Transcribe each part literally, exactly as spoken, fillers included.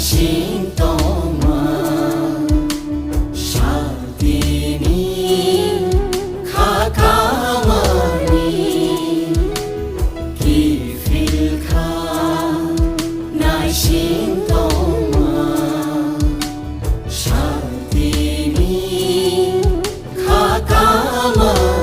Sintoma shaltini khakamani kiphilkha naisintoma shaltini khakamani.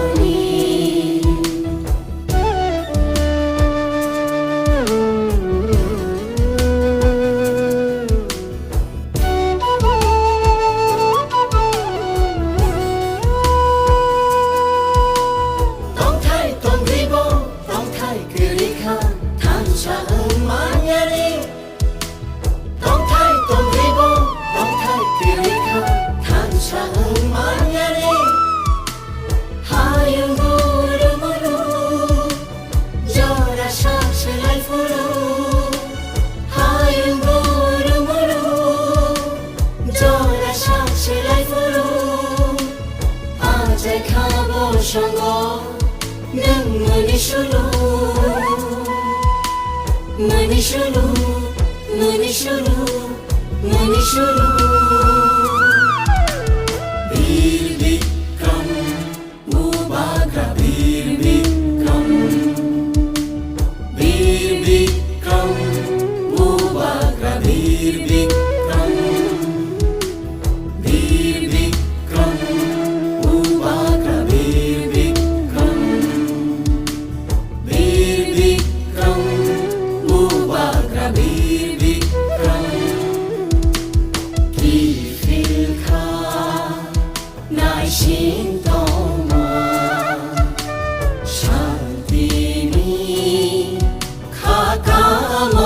Tongthai tongribo, tongthai kwrwikha, thansa wng manyani. Tongthai tongribo, tongthai kwrwikha, thansa wng manyani. Hayung guru muru, jora sak selai phuru. Hayung guru muru, jora sak selai phuru. Ajai kha bo songo, nwng muni sulu. Muni sulu, muni sulu, muni sulu. Bir Bikram, Bubagra Bir Bikram. Bir Bikram, Bubagra Bir Bikram. Bir Bikram, Bubagra Bir Bikram. Bir Bikram, Bubagra Bir Bikram. Kiphilkha naisintoma shaltini khakamani.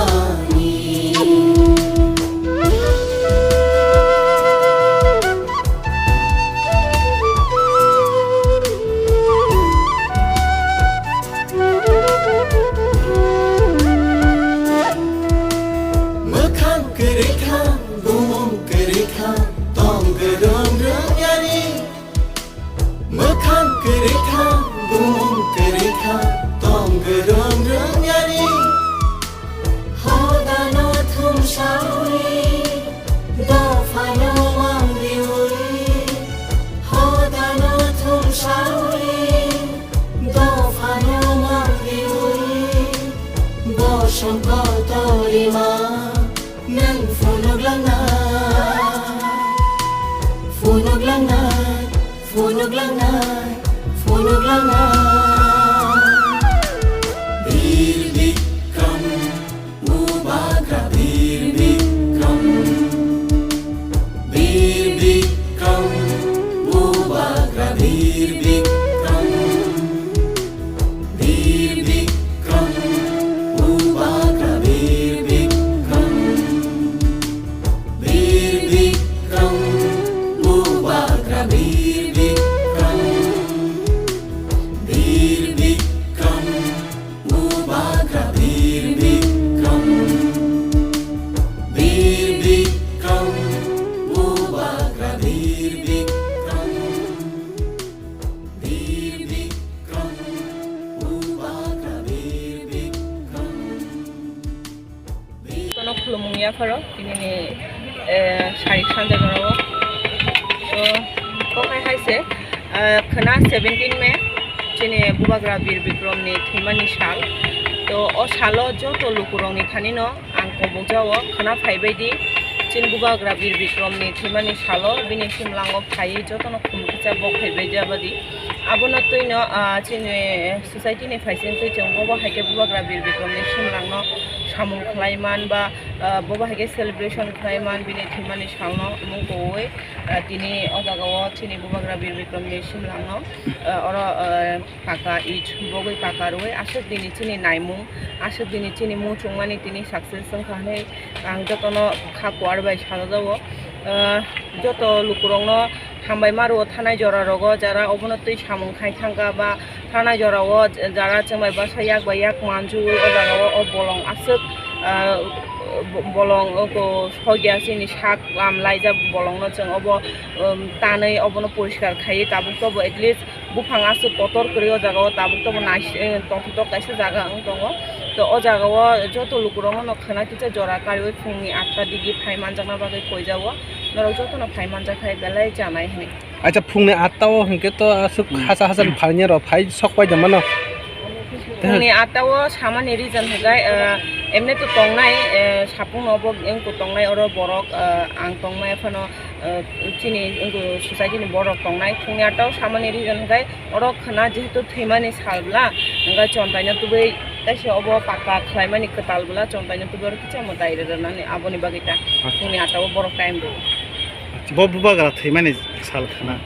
Mwkhang kwrwikha, bumung kwrwikha, tong kwrwng rwngyani. Mwkhang kwrwikha, bumung kwrwikha, tong kwrwng rwngyani. Hodano thumsawi, dophano mangriwi. Hodano thumsawi, dophano mangriwi. Bosong kotorima, nwng phunuklangnai, phunuklangnai. Phunuklangnai, phunuklangnai. Bir Bikram, Bubagra Bir Bikram. Bir Bikram, Bubagra Bir Bikram. Bir Bikram, Bubagra Bir Bikram. Bir Bikram, Bubagra Bir Bikram. Bir Bikram, Bubagra Bir Bikram. Bir Bikram, Bubagra Bir Bikram. Bir Bikram, Bubagra Bir Bikram. Kono khulumung yapharo, tinini, eh, sari sanja jorao. To, kokai hai se, eh, khwna seventeen May, chini Bubagra Bir Bikram ni thwimani sal. To, o salo joto lukurokni thanino ang kobokjao khwna phaibai di. Chini Bubagra Bir Bikram ni thwimani salo, bini simlango phaiwi jotono khum kisa bok phaibai jabadi. Abono twino, ah, chini society ni phaising twi chwng bobo hai khe Bubagra Bir Bikram ni simlangno samung khlai man ba, ah, bobo hai khe celebration khlai man bini thwimani salno mung kowi, ah, tini o jaga o chini Bubagra Bir Bikram ni simlangno, ah, oro, ah, paka it bogwi paka rwui aswk dini chini naimung, aswk dini chini muchungmani tini success wngkha hinwi ang jotono kha kuar bai sajajao. Ah, joto lukurokno hambai ma rwo thanai jora rogo jara obono twi samung khai thangkha ba thanai jora o jara chwng bai bwsa yak bai yak manjui o jaga o, o bolong aswk, ah, bo-, bolong o sogya chini sak lam laijak bolongno chwng obo, um, tanwi obono poriskar khaiwi tabuk tobo at least buphang aswk kotor kwrwi o jaga o tabuk tobo nais-, eh, tongthok kaisa jaga wng tongo. To o jaga o joto lukurokno no khwna kisa jora kariwi phungni atta digi phai manjakna bagwi koijago. Norok jotono phai manjak hai belai chanai hwnwi. Acha, phungni atta o hinkhe to aswk Hmm. hasa hasa ni phainai rok phai sok pai da mano. Phungni atta o samani reason hinkhe, eh, emne to tongnai, eh, sapung no bo wngkuk tongnai oro borok, eh, ang tongmaya phano, eh, chini wngkuk society ni borok tongnai. Phungni atta o samani reason hinkhe oro khwna jehetu thwimani sal bla, hinkhe chontaino tubui taisa obo pakka khlaimani kwtal bla chontaino tubui oro kisa mwtai rwnani aboni bagwi ta phungni atta o borok time rwo. Bo bubagra thwimani sal khwna.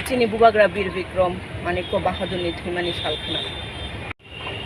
Chini bubagra Bir Bikram Manikya Bahadurni thwimani sal khwna.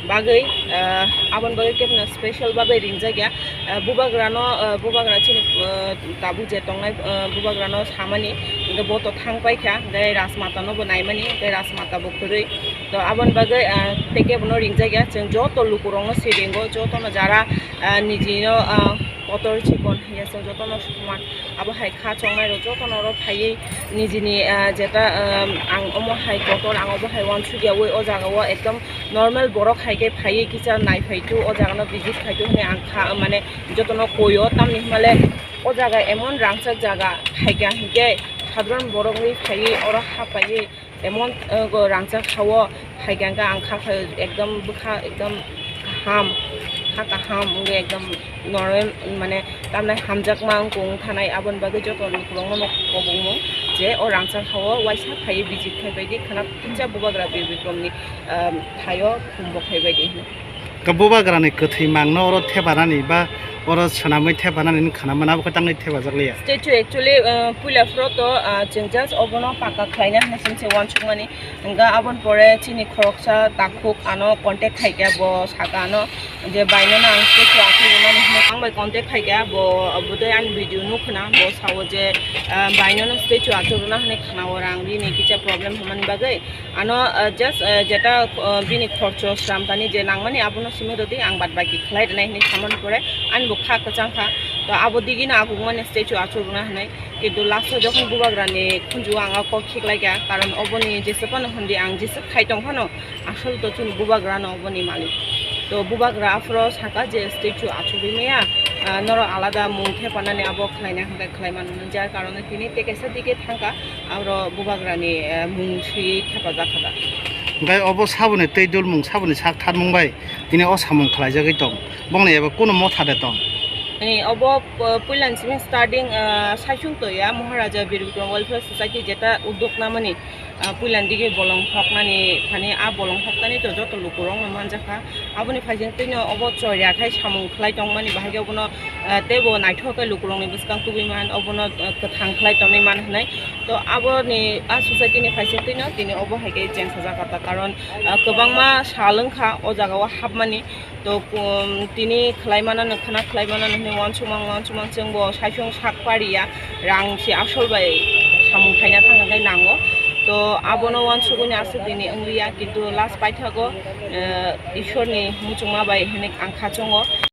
Bagwi, ah, aboni bagwi kebna special bagwi ringjak ya. Ah, bubagrano, ah, bubagra chini, ah, tabuk je tongnai, ah, bubagrano samani, hwnkhe bo to thang paikha, hwnkhe Rajmata no bo naimani, hwnkhe Rajmata bo kwrwi. To aboni bagwi, ah, tei kebono ringjak ya, chwng joto lukurokno siringo, jotono jara, ah, nijino, ah, kotor chikon hiya chwng jotono soman. Abo hai kha chongnai rok jotono oro phaiwi nijini, ah, jeta, ah, ang omo hai kotor, ang obo hai uansukya wi o jaga o ekdom normal borok hai khe phaiwi kisa nai phai tu o jaga no visit khai tu hwnwi ang kha, mane jotono koi o tamni hwnba le o jaga emon rangchak jaga hai kha hinkhe sadharan borok wi phaiwi oro ha paiwi emon, uh, go rangchak ha o hai kha hinkhe ang kha khai ekdom bwkha ekdom kaham, kha kaham wngwi ekdom normal mane tamnai hamjakma wngkha wng thanai aboni bagwi joto lukurokno no kobongmung je o rangchak ha o uaisa phaiwi visit khai pai di khwna kisa bubagra Bir Bikramni, um, thaio khumbo khai bai di hwnwi. Ka bubagrani kwthwi mangno oro thepanani ba oro swnamwi thepanani wng khwna mano abo khe tangwi thepajak liya. Statue actually, uh, puila phoro to, uh, chwng just obono paka khlaina hwnwi chwng se uansukmani. Hwnkha aboni pore chini khoroksa takhuk ano contact khaikha, bo saka ano je baino no ang statue achuk rwnani hwnwi ang bai contact khaikha, bo, bo tei ani video nukhwna, bo sao je, ah, baino no statue achuk rwna hwnwi khwna o rang rini kisa problem hwnmani bagwi. Ano, ah, just, ah, jeta, ah, bini khorcho sramtani je nangmani abono simi rwdi, ang bad baki khlai rwnai hwnwi samani pore ani bo kha kwchang kha. To abo digino achukmani statue achuk rwna hwnwi. Kintu last o jokhon bubagrani khunju o ang o kok khiklaikha, karon oboni jesa phano hwndi ang jesa khai tong phano asol to chini bubagrano oboni malik. To bubagra aphuru saka je statue achugwi maya, ah, norok alada mung thepanani abo khlaina hwnkhe khlai mano, jar karone tini tei kaisa dige thangkha, aro bubagrani, eh, mung swi thepajak kha da. Hwnkhe obo saboni twi dulmung saboni sak tharmung bai tini o samung khlaijagwi tong, bongni eba kunu motha de tong? Ni obo, eh, puilani simi starting, eh, saichung toya Maharaja Bir Bikram Welfare Society jeta uddok namani, ah, puilani dige bolong hoknani thani, ah, bolong hoknani to joto lukurokno manjakha. Aboni phaising twino obo choya khai samung khlai tongmani bahai khe obono, ah, teibo naithok khe lukurokni bwskang tubui man, obono, ah, kwthang khlai tonwi man hwnwi. To aboni, ah, society ni phaising twino tini obo hai khe cheng sajak kha ta, karon, ah, kwbangma sal wngkha o jaga o hapmani. To, um, tini khlai mano no khwna khlai mano no hwnwi uansukmang uansukmang chwng bo saichung sak pariya, rang se asol bai samung khaina thang khe nango. To abono uansukgwi aswk dini wngliya, kintu last paithago, eh, Ishwar ni muchungma bai hwnwi ang kha chwngo.